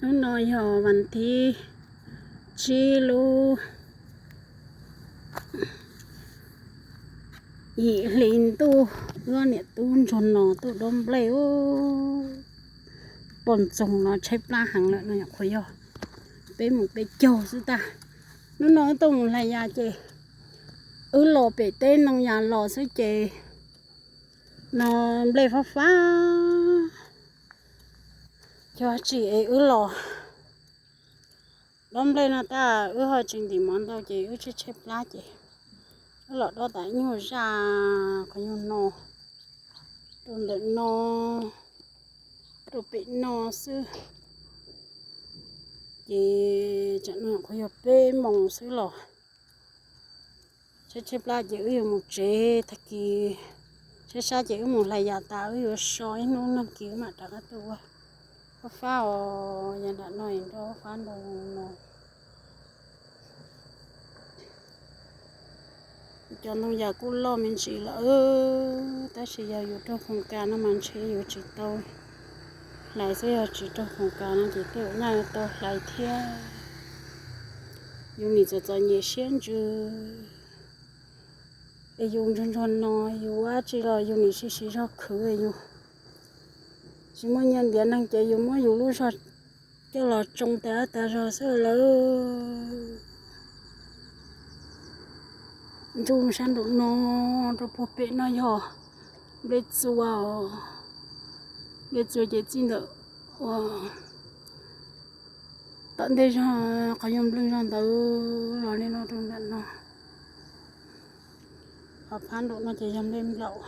Hnub no yog vas thib tsib lub yim hli ntuj, wb niam tub ntsuag no tuaj dob nplej ub, poj ntxoog no tshaib plab heev lawm no yom, qhuav yog peb mus peb caug xwb tag. Hnub no wb tuaj mus hlais yas ces wb los pem teb ntoo yas los xwb ces no nplej fab fab, cov tsis es wb los dob nplej no tag wb ho tsis ntim mov ntau ces wb tshaib tshaib plab ces wb los dob tas ib nyuag zaj qhov nyuag no rau ntawm no rau pem no xwb. Ces tsam no qhuav yog peb moos xwb los tshaib tshaib plab ces wb yuav mus tsev, tag kis tshaib sab ces wb mus hlais yas tas wb yuav so ib hnub, nag kis wb mam rov qab tuaj ua. Fab fab os, yas nram no nroj fab ntau no. Cov ntoo yas kuj loj me ntsis lawm, tab sis yog yus raug khoom kas no mas ntshe yus tsis tau hlais xwb, yog tsis raug khoom kas no ces tej zaum nyaj yuav tau hlais thiab. Yus nim txom txom nyem siab ntsws es yus ntsuag ntsuag no, yus ua dab tsi los yus nim siv siv zog khwv, yus tsis muaj nyiaj ntiav neeg ces yus muab yus lub zog coj los tsoo tas tas zog xwb lawm. Ntsuj sab nraum no rau puag pem no yog nplej txua, nplej txua ces txij ntawm ua tom ntej zog qhov yog nplej zog ntawd los li no rau nram no. Qhov phab nraum no ces yog nplej nplaum.